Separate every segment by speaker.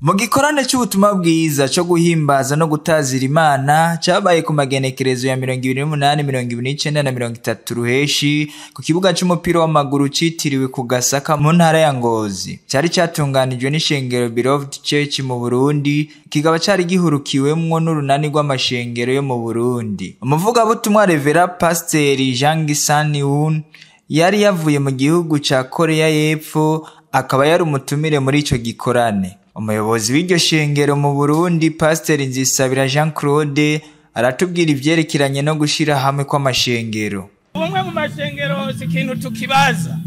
Speaker 1: Mu gikorane c'ubutumwa bwiza co guhimbaza no gutazira Imana cabaye ku magenekerezo ya 28, 29 na 30 Ruheshi ku kibuga c'umupira w'amaguru citiriwe ku Gasaka mu ntara ya Ngozi. Cari catunganijwe n'ishengero Beloved Church mu Burundi, kikaba cari gihurukiwemwo n'urunani rw'amashengero yo mu Burundi. Umuvugabutumwa Reverend Pasteur Jean Gisaniun yari yavuye mu gihugu ca Korea y'Epfo, akaba yari umutumire muri ico gikorane. Umuyobozi w'iryo shengero mu Burundi, Pasteur Nzisabira Jean Claude, aratubwira ivyerekeranye no gushira hamwe kw'amashengero.
Speaker 2: Ubumwe mu mashengero si ikintu tukibaza,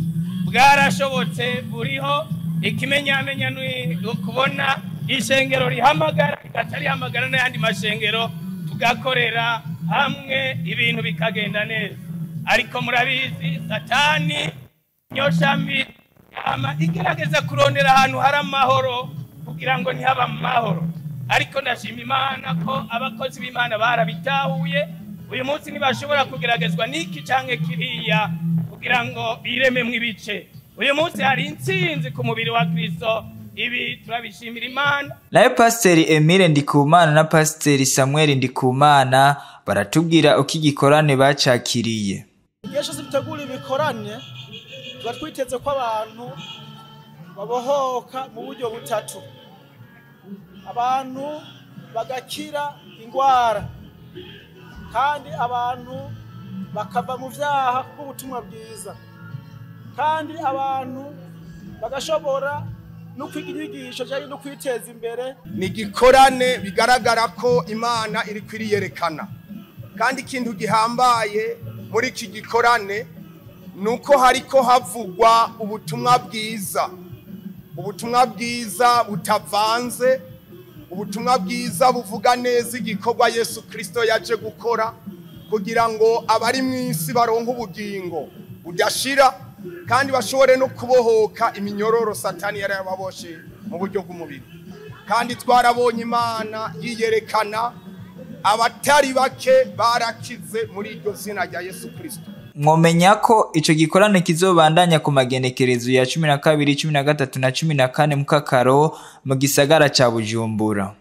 Speaker 2: bwarashobotse, buriho. Ikimenyamenya ni ukubona ishengero rihamagara rigaca rihamagara n'ayandi mashengero, tugakorera hamwe, ibintu bikagenda neza. Ariko murabizi, Satani nyoshambi ama igerageza kurondera ahantu hari amahoro kugira ngo ntihaba amahoro. Ariko ndashima Imana ko abakozi b'Imana barabitahuye. Uyu munsi ntibashobora kugeragezwa n'iki canke kiriya kugira ngo birememwo ibice. Uyu munsi hari intsinzi ku mubiri wa Kristo, ibi turabishimira Imana.
Speaker 1: Nayo Pasiteri Emile Ndikumana na Pasiteri Samuel Ndikumana baratubwira uko igikorane bacakiriye.
Speaker 3: Igihe cyose dutegura ibikorane tuba twiteze ko abantu babohoka mu buryo butatu: abantu bagakira ingwara, kandi abantu bakava mu vyaha kubw'ubutumwa bwiza, kandi abantu bagashobora no kwiga inyigisho cyangwa no kwiteza imbere.
Speaker 4: Ni igikorane bigaragara ko Imana iri kwiriyerekana, kandi ikintu gihambaye muri iki gikorane nuko hariko havugwa ubutumwa bwiza, ubutumwa bwiza butavanze, ubutumwa bwiza buvuga neza igikorwa Yesu Kristo yaje gukora kugira ngo abari mu isi baronke ubugingo budashira, kandi bashobore no kubohoka iminyororo Satani yari yababoshe mu buryo bw'umubiri. Kandi twarabonye Imana yiyerekana, abatari bake barakize muri iryo zina rya Yesu Kristo.
Speaker 1: Mwomenya ko ico gikorane kizobandanya ku magenekerezo ya 12, 13 na 14 Mukakaro mu gisagara ca Bujumbura.